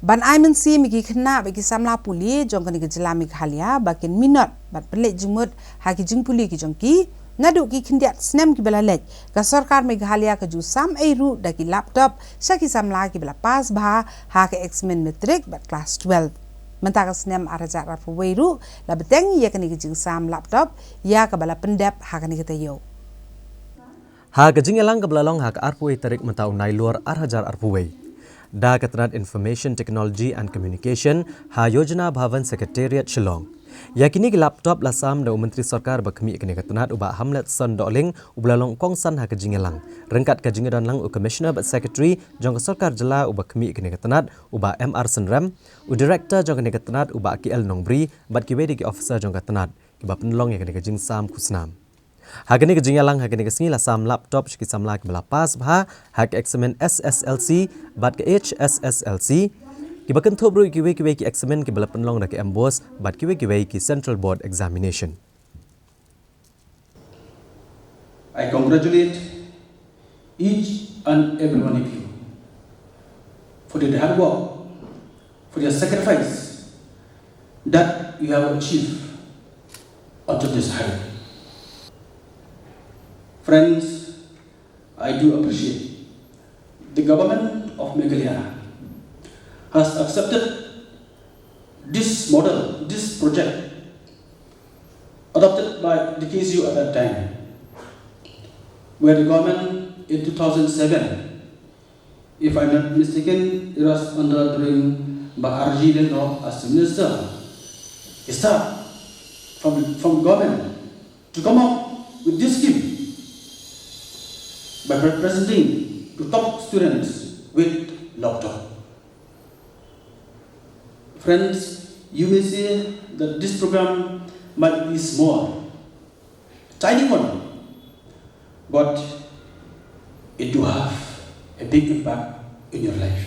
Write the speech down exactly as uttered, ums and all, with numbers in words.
Ban ai mynsiem ïa ki khynnah bad ki samla pule jong kane ka jylla Meghalaya ba kin minot bad pynleit jingmut ha ki jingpule ki jong ki. Naduh ki khyndiat snem kiba la leit, ka sorkar Meghalaya ka ju sam ei ruh da ki laptop sha ki samla kiba la pass bha ha ka eksamin Matric bad Class twelve. Mynta ka snem ar hajar arphew wei ruh la bteng ïa kane ka jingsam laptop ïa kaba la pyndep ha kane ka taïew. Ha ka jingïalang kaba la long ha ka arphew wei tarik mynta u Nailur ar hajar arphew wei da ka tnat Information Technology and Communication ha Yojana Bhavan Secretariat Shillong. Ïa kine ki laptop la sam da u Myntri Sorkar ba khmih ïa kane ka tnat u Bah Hamletson Dohling uba la long kongsan ha ka jingïalang. Ryngkat ka jingdon lang u Commissioner bad Secretary jong ka sorkar jylla uba khmih ïa kane ka tnat u Bah M R Synrem, u Director jong kane ka tnat u Bah K L Nongbri bad kiwei de ki officer jong ka tnat kiba pynlong ïa kane ka jingsam khusnam. Ha kane ka jingïalang ha kane ka sngi la sam laptop sha ki samla kiba la pass bha ha ka eksamin S S L C bad ka H S S L C, kiba kynthup ruh ïa kiwei kiwei ki eksamin kiba la pynlong da ka MBOSE bad kiwei kiwei ki Central Board Examination. I congratulate each and every one of you for the hard work, for your sacrifice that you have achieved onto this height. Friends, I do appreciate the government of Meghalaya has accepted this model, this project adopted by the K S U at that time, where the government in two thousand seven, if I'm not mistaken, it was under during Bah R G Lyngdoh as the minister, he start from, from government to come up with this scheme by pre-, presenting to top students with laptop. Friends, you may say that this program might be small, tiny one, but it do have a big impact in your life.